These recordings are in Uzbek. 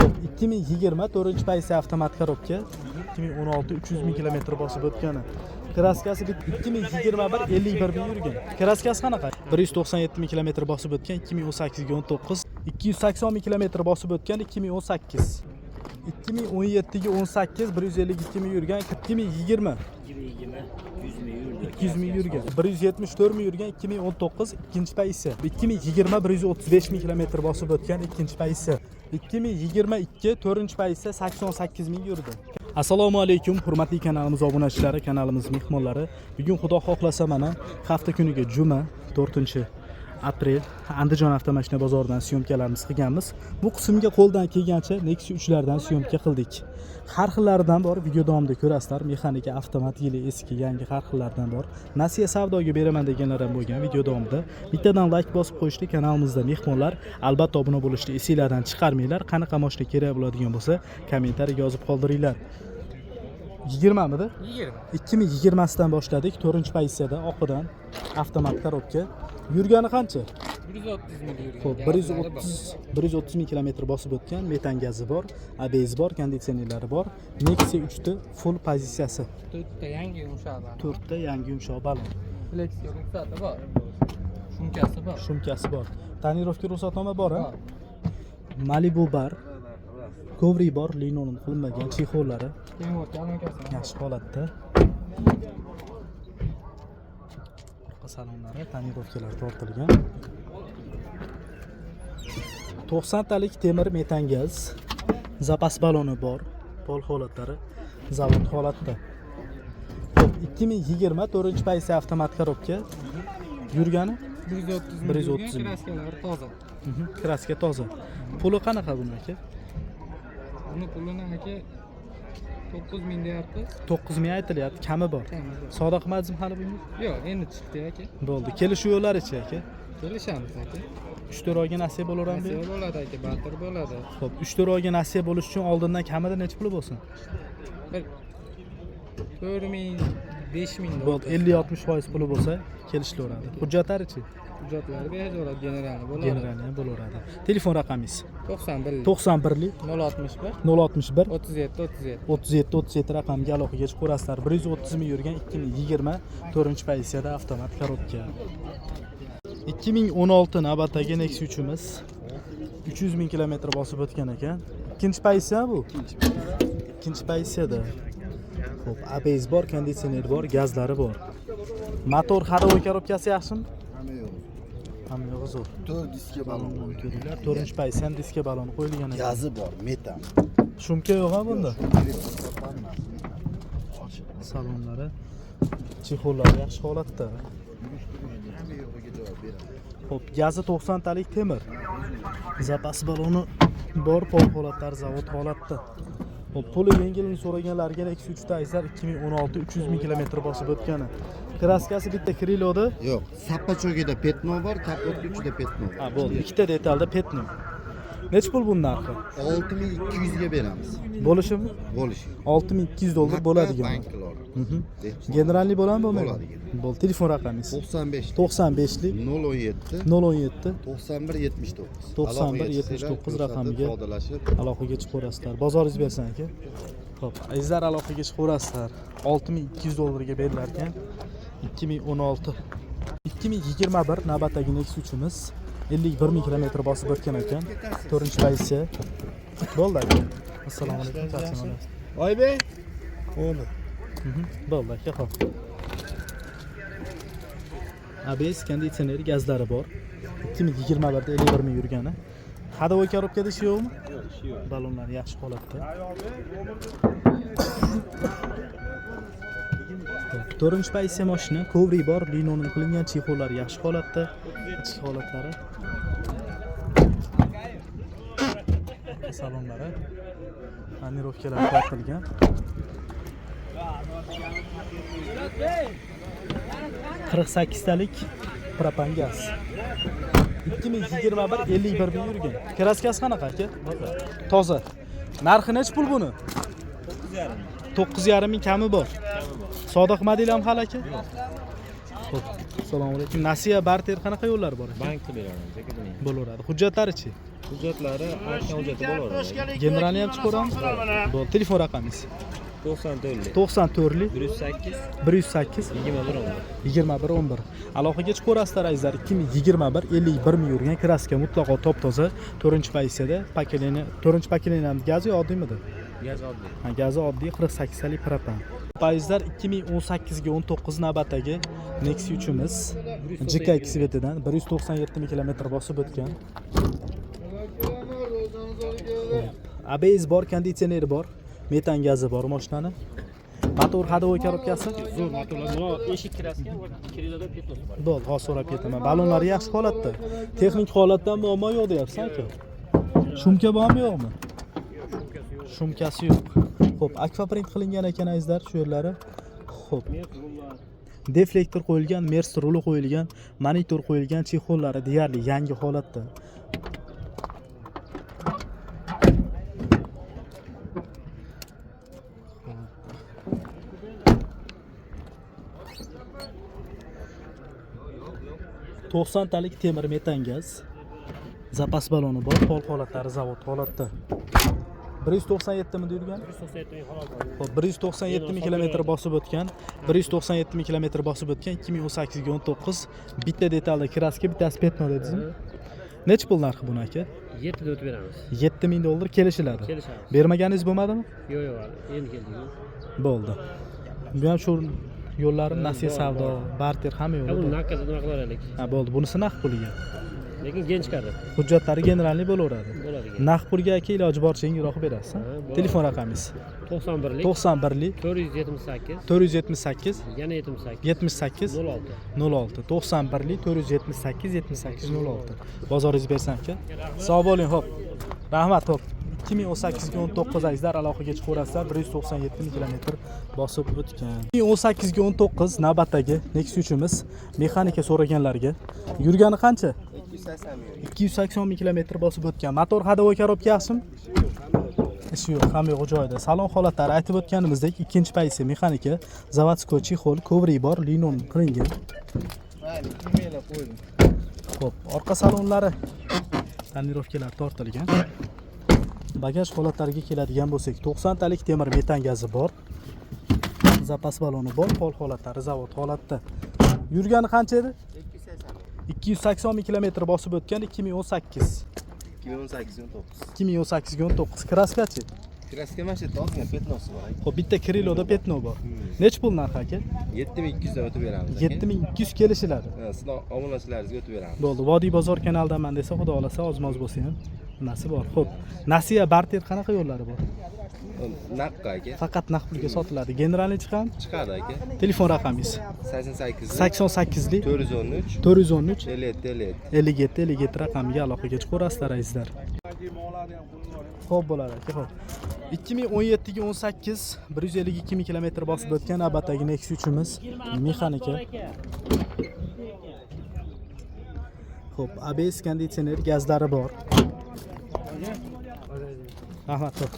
2020 4 pozitsiya avtomat korobka, 2016 300 ming kilometr bosib o'tgani. Kraskasi 2021 51 ming yurgan. Kraskasi qanaqa? 197 ming kilometr bosib o'tgan, 2018 ga 19, 280 ming kilometr bosib o'tgan, 2018. 2017 ga 18, 152 ming yurgan, 2020 2020 100 ming yurdi. 200 ming yurgan, 174 ming yurgan, 2019 ikkinchi pozitsiya, 2020 135 ming kilometr bosib o'tgan, ikkinchi pozitsiya, 2022 to'rtinchi pozitsiya, 88 ming yurdi. Assalomu alaykum, hurmatli kanalimiz obunachilari, kanalimiz mehmonlari. Bugun, xudo xohlasa, mana hafta kuniga juma, 4 aprel, Andijon avtomashina bozoridan syomkalarimiz qilganmiz. Bu qismga qo'ldan kelgancha Nexia 3lardan syomka qildik. Har xillaridan bor, video davomida ko'rasizlar. Mexanika, avtomat, yili eski, yangi, har xillaridan bor. Nasiya savdoga beraman deganlar ham bo'lgan video davomida. Bittadan like bosib qo'yishdi, kanalimizda mehmonlar, albatta obuna bo'lishni esinglardan chiqarmanglar. Qanaqa mashina kerak bo'ladigan bo'lsa, kommentariyaga yozib qoldiringlar. 20 midi? 20. 2020sidan boshladik. 4 pozitsiyada oqidan avtomat korobka. Yurgani qancha? 130 ming yurgan. Xo'p, 130 130 ming kilometr bosib o'tgan, metan gazi bor, ABS bor, konditsionerlari bor. Nexia 3 ta full pozitsiyasi. To'rtta yangi yumshoq bor. To'rtta yangi yumshoq balon. Flexiya ruxsati bor. Shumkasi bor. Shumkasi bor. Tonirovka ruxsatnoma bor, a? Bor. Malibu bor. Коврик bor, linoleum qilinmagan, чехол lari Kenworth kolonkasi ham bor. yaxshi holatda. Orqa salonlari tonirovkalar tortilgan. 90 talik temir, metan gaz, zapas baloni bor, pol holatlari zavod holatda. Xo'p, 2020 4 pozitsiya avtomat korobka. Yurgani 130 ming 130 yurgan, ming. Kraskalari toza. Kraska toza. Puli qanaqa buni, aka? Buni pulini, aka, 9 ming deyapmiz. 9 ming aytilyapti, kami bor. Kami bor. Savdo qilmadingizmi hali bunga? Yo'q, endi chiqdi, aka. Bo'ldi. Kelishuv yo'llarichi, aka? Kelishamiz, aka. 3-4 oyga nasiya bo'laveradimi? Nasiya bo'ladi, aka, barter bo'ladi. Xo'p, 3-4 oyga nasiya bo'lish uchun oldindan kamida necha puli bo'lsin? Bir 4 ming, 5 ming. Bo'ldi, 50-60% puli bo'lsa kelishilaveradi. Hujjatlarichi? Hujjatlari beriladi, generalni bo'ladi. Generalni ham bo'laveradi. Telefon raqamingiz? 91 91 061 061 37 37. 37 37 raqamga aloqaga chiqaverasizlar. 130 ming yurgan, 2020 4 pozitsiyada avtomat korobka. 2016 navbatdagi Nexia 3imiz 300 ming kilometr bosib o'tgan ekan. Ikkinchi pozitsiya bu. Ikkinchi pozitsiyada. Xo'p, ABS bor, konditsioner bor, gazlari bor. Motor, ходовой korobkasi yaxshimi? Hamma yo'q. Hamma yo'g'i zo'r. To'rt diska balon Balonni ko'ringlar. To'rtinchi pozitsiya ham diska baloni qo'yilgan ekan. Gazi bor, metan. Shumka yo'q ha bunda? Metan. Salonlari, чехол lari yaxshi holatda. Hamma yo'g'iga javob beradi. Xo'p, gazi 90 talik temir. Zapas baloni bor, pol holatlari zavod holatda. Xo'p, puli yengilini so'raganlarga Nexia 3 ta, azizlar, 2016 300 ming kilometr bosib o'tgani. Kraskasi bitta kriloda. Yo'q, сапожок ida пятно bor, kapotga uchida пятно bor. Ha, bo'ldi. Ikkita detalda пятно. Nechi pul buni narxi? 6200 ga beramiz. Bo'lishimi? Bo'lishi. 6200 dollar bo'ladigan. Bank qilaveramiz. Generalniy bo'ladimi, bo'lmaymi? Bo'ladi. Bo'ldi. Telefon raqamingiz? 95 95lik 017 017 91 79. 91 79 raqamiga savdolashib aloqaga chiqaverasizlar. Bozoringiz bersin, aka. Xo'p, azizlar, aloqaga chiqaverasizlar. 6200 dollarga berilar ekan. 2016 2021 navbatdagi Nexia 3imiz 51 ming kilometr bosib o'tgan ekan. 4 pozitsiya. Bo'ldi, aka. Assalomu alaykum. Charchamayapsiz. Oybek. Bo'ldi. Bo'ldi, aka, xo'p. ABS, konditsioner, gazlari bor. 2021 da 51 ming yurgani. Ходовой korobkada ishi yo'qmi? Yo'q, ishi yo'q. Balonlar yaxshi holatda. To'rtinchi pozitsiya mashina, коврик bor, linoleum qilingan, чехол lari yaxshi holatda, ichki holatlari. Orqa salonlari tonirovkalar tortilgan. 48 talik propan gaz. 2021 51 ming yurgan. Kraskasi qanaqa, aka? Toza. Narxi nechi pul buni? 9,5 ming, kami bor. Savdo qilmadinglarmi hali, aka? Xo'p. Assalomu alaykum. Nasiya, barter qanaqa yo'llar bor, aka? Bankka beramiz, aka, buni. Bo'laveradi. Hujjatlarichi? Hujjatlari aytgan hujjati bo'laveradi. Generalni ham chiqaramiz. Bo'ldi, telefon raqamingiz 94 94 108 108 21 11. 21 11. Aloqaga chiqaverasizlar azizlar. 2021 51 ming yurgan, kraska mutlaqo top toza. 4-pozitsiyada, поколение, 4-поколение gazi oddiymidi? Gaz oddiy. Ha, gazi oddiy, 48 talik propan. Azizlar, 2018 ga 19 navbatdagi Nexia 3imiz GK svetidan 197 ming kilometr bosib o'tgan. ABS bor, konditsioner bor, metan gazi bor mashinani. Motor, ходовой korobkasi Zo'r motorlar. Buni eshik kraska va kiriloda пятно si bor. Bo'ldi, hozir so'rab ketaman. Ballonlari yaxshi holatda. Texnik holatdan muammo yo'q deyapsan aka. Шумка bormi, yo'qmi? Шумка si yo'q. Xo'p, akvaprint qilingan ekan azizlar shu yerlari. Xo'p. Deflektor qo'yilgan, Mers ruli qo'yilgan, monitor qo'yilgan, чехол lari deyarli yangi holatda. 90 talik temir metan gaz. Zapas baloni bor, pol holatlari zavod holatda. 197 ming yurgan? 197 ming xolos bor. Xo'p, 197 ming kilometr bosib o'tgan. 197 ming kilometr bosib o'tgan 2018 ga 19, bitta detalda краска, bittasi пятно dedingizmi? Nechi pul narxi buni aka? 7 da o'tib beramiz. 7000 dollar, kelishiladi. Kelishamiz. Bermaganingiz bo'lmadimi? Yo'q, hali endi keldik. Bo'ldi. Bu ham shu yo'llari nasiya savdo, barter hamma yo'li Buni bor. naqd nima qilardik? Ha, bo'ldi. Bunisi naqd puliga. Lekin gen chiqadi. Hujjatlari generalniy bo'laveradi. Bo'ladi. Naqd pulga aka iloji boricha yengilroq berasiz. Ha? Ha, bo'ladi. Telefon raqamingiz 91lik 91lik 478 478 yana 78 78 06. 06. 91lik 478 78 06. Bozoringiz bersin aka. Sog' bo'ling, xo'p. Rahmat, xo'p. 2018 ga 19 azizlar, aloqaga chiqaverasizlar, 197 ming kilometr bosib o'tgan. 2018 ga 19 navbatdagi Nexia 3imiz mexanika so'raganlarga. Yurgani qancha? 280 ming kilometr bosib o'tgan. Motor, ходовой коробка yaxshimi? Ishi yo'q, hamma yo'q joyida. Salon holatlari aytib o'tganimizdek, ikkinchi pozitsiya, mexanika, заводской чехол, коврик bor, linon qilingan. Xo'p, orqa salonlari тонировка lar tortilgan. Bagaj holatlariga keladigan bo'lsak, 90 talik temir metan gazi bor. Zapas baloni bor, pol holatlari zavod holatda. Yurgani qancha edi? 280 ming kilometr bosib o'tgan 2018. 2018 19. 2018 ga 19 краска chi? Краска mana shu yerda ozgina пятно si bor. Xo'p, bitta крыло da пятно bor. Nechi pul narxi aka? 7200 dan o'tib beramiz aka. 7200, kelishiladi. Ha, sizni obunachilaringizga o'tib beramiz. Bo'ldi. Vodiy bozor kanalidanman desa, xudo xohlasa ozmoz bo'lsa ham nimasi bor. Xo'p, nasiya, barter qanaqa yo'llari bor? Naqd aka. Faqat naqd pulga sotiladi. Generalniy chiqami? Chiqadi aka. Telefon raqamingiz 88 88lik 413 413 57 57. 57 57 raqamiga aloqaga chiqaverasizlar azizlar. Xo'p, bo'ladi aka, xo'p. 2017 ga 18 152 ming kilometr bosib o'tgan navbatdagi Nexia 3imiz mexanika. Xo'p, ABS, konditsioner, gazlari bor. Rahmat, xo'p.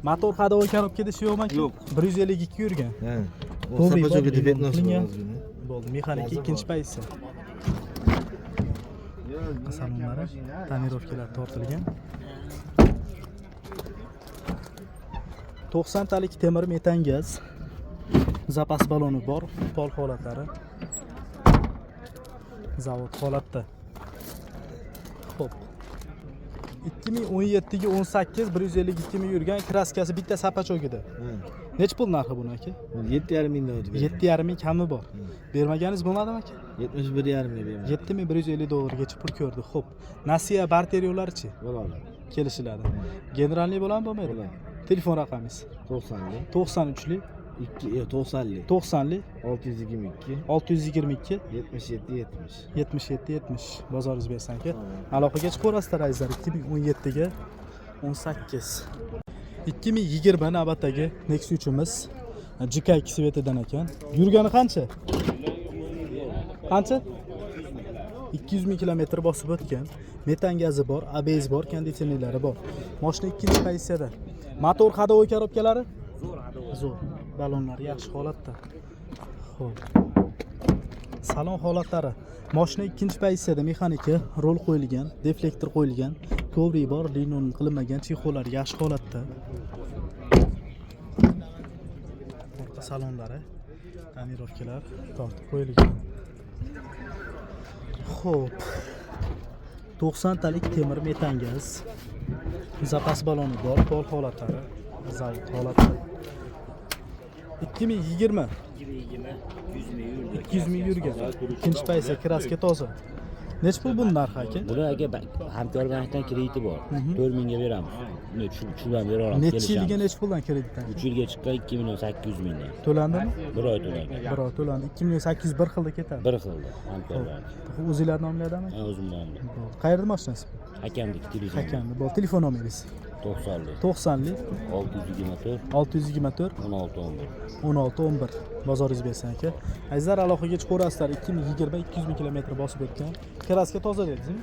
Motor, ходовой коробка da ishi yo'qmi aka? Yo'q. 152 yurgan. Ha. Коврик bor, Сапожок da limon пятно si bor qilingan. ozgina. Bo'ldi, mexanika ikkinchi pozitsiya. Salonlari тонировка lar tortilgan. 90 talik temir metan gaz. Zapas baloni bor, pol holatlari zavod holatda. Xo'p. 2017 ga 18 152 ming yurgan, краска si bitta сапожок ida. Nechi pul narxi buni aka? 7,5 mingdan o'tib beramiz. 7,5 ming kami bor. Bermaganingiz bo'lmadimi aka? 71,5 ming beramiz. 7150 dollargacha pul ko'rdi. Xo'p. Nasiya, barter yo'llarichi? Bo'ladi. Kelishiladi. Generalniy bo'ladimi, bo'lmaydi? Bo'ladi. Telefon raqamingiz 90lik 93lik 2 yo'q 90lik 90lik 622 622 77 70. 77 70. Bozoringiz bersin aka. Aloqaga chiqaverasizlar azizlar. 2017 ga 18 2020 navbatdagi Nexia 3imiz GK2 цвет idan ekan. Yurgani qancha? Qancha? 200 ming kilometr bosib o'tgan. Metan gazi bor, ABS bor, konditsionerlari bor. Mashina ikkinchi pozitsiyada. Motor, ходовой коробка lari? Zo'r. Ballonlari yaxshi holatda. Xo'p. Salon holatlari. Mashina ikkinchi pozitsiyada, mexanika, rol qo'yilgan, deflektor qo'yilgan, коврик bor, linon qilinmagan, чехол lari yaxshi holatda. Orqa salonlari тонировка lar tortib qo'yilgan. Xo'p. 90 talik temir metangaz. Запас baloni bor, pol holatlari, zavod holati. 2020. 2020, 100 ming yurdi. 200 ming yurgan. Ikkinchi paysa, краска toza. Nechi pul buni narxi, aka? Buni aka, Hamkor bankdan krediti bor. 4 mingga beramiz. Uni tushib ham bera olamiz. Nechi yilga, nechi puldan kreditdan? 3 yilga chiqqan, 2 million 800 mingdan. To'landimi? Bir oy to'langan. Bir oy to'landi. 2 million 800 bir xilda ketadi. Bir xilda Hamkor bank. O'zinglar nomlardami? Ha, o'zim nomimda. Bo'ldi. Qayerda mashinasi? Hakamniki, telefon. Hakamda. Bo'ldi. Telefon nomeringiz? 90lik. 90lik. 624. 624. 16 11. 16 11. Bozoringiz bersin, aka. Azizlar, aloqaga chiqaverasizlar. 2020, 200 ming kilometr bosib o'tgan. Краска toza dedingizmi?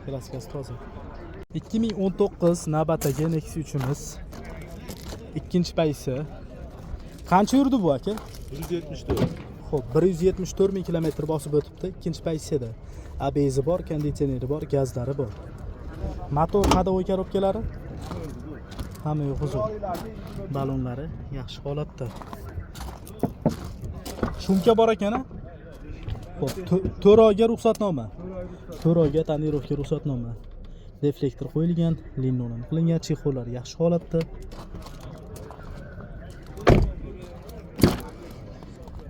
Краска si toza. 2019 navbatdagi Nexia 3imiz. Ikkinchi paysi. Qancha yurdi bu, aka? 174. Xo'p, 174 ming kilometr bosib o'tibdi ikkinchi paysida. ABSi bor, konditsioneri bor, gazlari bor. Motor, ходовой коробка lari hamma yo'q huzur. Balonlari yaxshi holatda. Шумка bor ekan, a? Xo'p, 4 oyga ruxsatnoma. 4 oyga тонировка ruxsatnoma. Deflektor qo'yilgan, linoleum qilingan, чехол lar yaxshi holatda.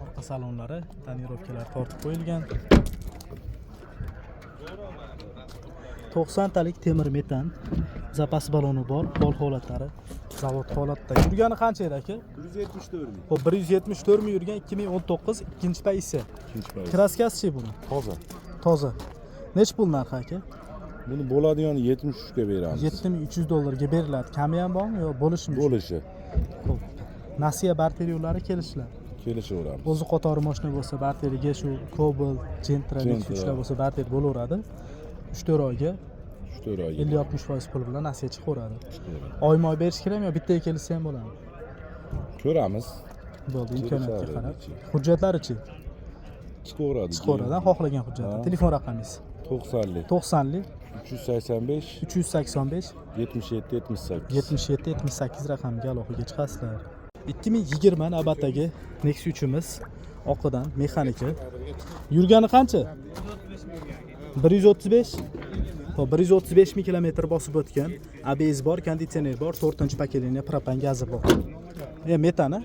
Orqa salonlari тонировка lar tortib qo'yilgan. 90 talik temir metan, запас baloni bor, pol holatlari zavod holatda. Yurgani qancha edi, aka? 174 ming. Xo'p, 174 ming yurgan, 2019, ikkinchi paysi. Ikkinchi payt. Краска sichi buni? Toza. Toza. Nechi pul narxi, aka? Buni bo'ladigan 73 ga beramiz. 7300 dollarga beriladi. Kami ham bormi yo bo'lishmi? Bo'lishi. Xo'p. Nasiya, barter yo'llari kelishiladi. Kelishaveramiz. O'zi qatori mashina bo'lsa, barteriga shu Cobalt, Gentra, Gentra. Nexia 3lar bo'lsa, barter bo'laveradi. 3-4 oyga 3-4 oyga. 50-60% pul bilan nasiya chiqaveradi. Chiqaveradi. Oyma oy berish kerakmi yo bittaga kelishsa ham bo'ladimi? Ko'ramiz. Bo'ldi, imkoniyatga Kelishadi, qarab. nechi. Hujjatlarichi? Chiqaveradi. Chiqaveradi, xohlagan hujjatlar. Ha. Telefon raqamingiz? 90lik. 90lik. 385. 385. 77 78. 77 78 raqamiga aloqaga chiqasizlar. 2020 navbatdagi Nexia 3imiz oqidan, mexanika. Yurgani qancha? 135. Xo'p, 135 ming kilometr bosib o'tgan. ABS bor, konditsioner bor, 4-поколение, propan gazi bor. Metani.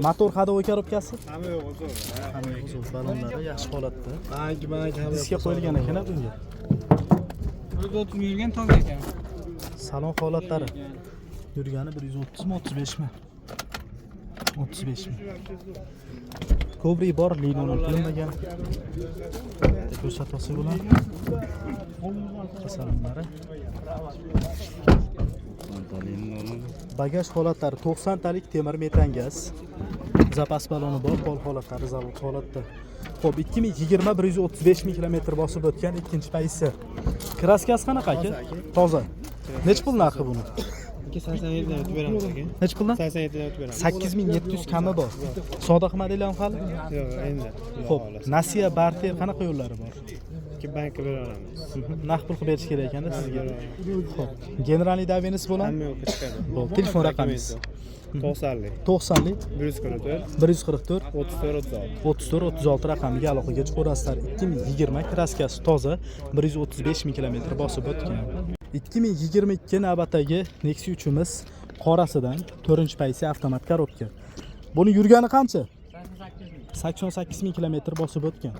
Motor, ходовой коробка si? Hamma yo'q o'zi. Hamma yo'q, zo'r. Balonlari yaxshi holatda. Bank, bank hamma. Diska qo'yilgan ekan bunga. 130 ming yurgan, toza ekan. Salon holatlari. Yurgani 130 mi, 35 mi? 35 ming. Коврик bor, linon qilinmagan. Bitta ko'rsatib olsak bo'ladi. Salonlari. Bagaj holatlari, 90 talik temir metangaz. Запас baloni bor, pol holatlari zavod holatda. Xo'p, 2020, 135 ming kilometr bosib o'tgan, ikkinchi paysi. Краска si qanaqa, aka? Toza. Nechi pul narxi buni? 87 dan o'tib beramiz, aka. Nechi puldan? 87 dan o'tib beramiz. 8700 kami bor. Savdo qilmadinglarmi hali? Yo'q, endi. Xo'p, nasiya, barter qanaqa yo'llari bor? Ikki bankka bera olamiz. Naqd pul qilib berish kerak ekanda sizga. Xo'p, генеральный доверенность bo'ladi? Hamma yo'qqa chiqadi. Bo'ldi. Telefon raqamingiz? 90lik. 90lik. 144. 144. 34 36. 34 36 raqamiga aloqaga chiqaverasizlar. 2020, краска si toza, 135 ming kilometr bosib o'tgan. 2022 navbatdagi Nexia 3imiz qorasidan, 4-paysi, avtomat коробка. Buni yurgani qancha? 88 ming kilometr bosib o'tgan.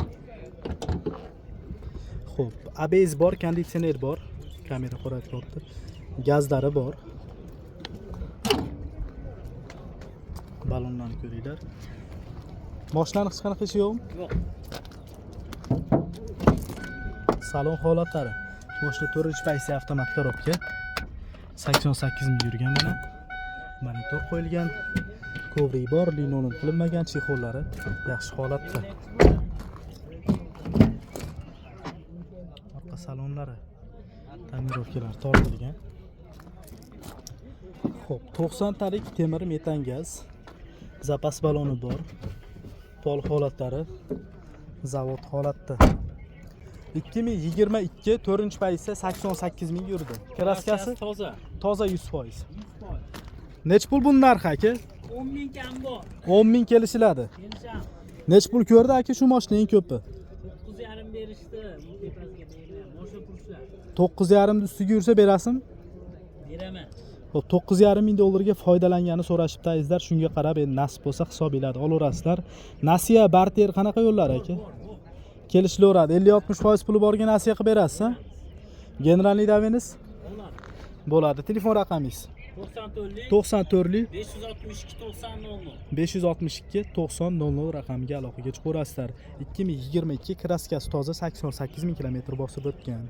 Xo'p, ABS bor, konditsioner bor, kamera qorayib turibdi. Gazlari bor. Balonlarni ko'ringlar. Moshinani hech qanaqa ishi yo'qmi? Yo'q. Salon holatlari. Moshina 4-paysi, avtomat коробка. 88 ming yurgan mana. Monitor qo'yilgan. Коврик bor, linoleum qilinmagan, чехол lari yaxshi holatda. Orqa salonlari тонировка lar tortilgan. Xo'p, 90 talik temir metangaz. Запас baloni bor. Pol holatlari Zavod holatda. 2022, 4 paytda 88 ming yurdi. Краска si toza. Toza 100%. Nech pul buni narxi, aka? 10 ming kam bor. 10 ming kelishiladi. Kelisham. Nech pul ko'rdi, aka, shu mashina eng ko'pi? 9,5 berishdi. Bu tepasiga bermayman. Moshin turishlar. 9,5 ustiga yursa berasizmi? Beraman. Xo'p, 9,5 ming dollarga foydalangani so'rashibdi, azizlar. Shunga qarab endi nasib bo'lsa hisobinglarni olaverasizlar. Nasiya, barter qanaqa yo'llar, aka? Kelishilaveradi. 50-60% puli borga nasiya qilib berasiz, a? Генеральный доверенность? Bo'ladi. Telefon raqamingiz? 94 94 562 90 00. 562 90 00 raqamiga aloqaga chiqaverasizlar. 2022, краска si toza, 88 ming kilometr bosib o'tgan.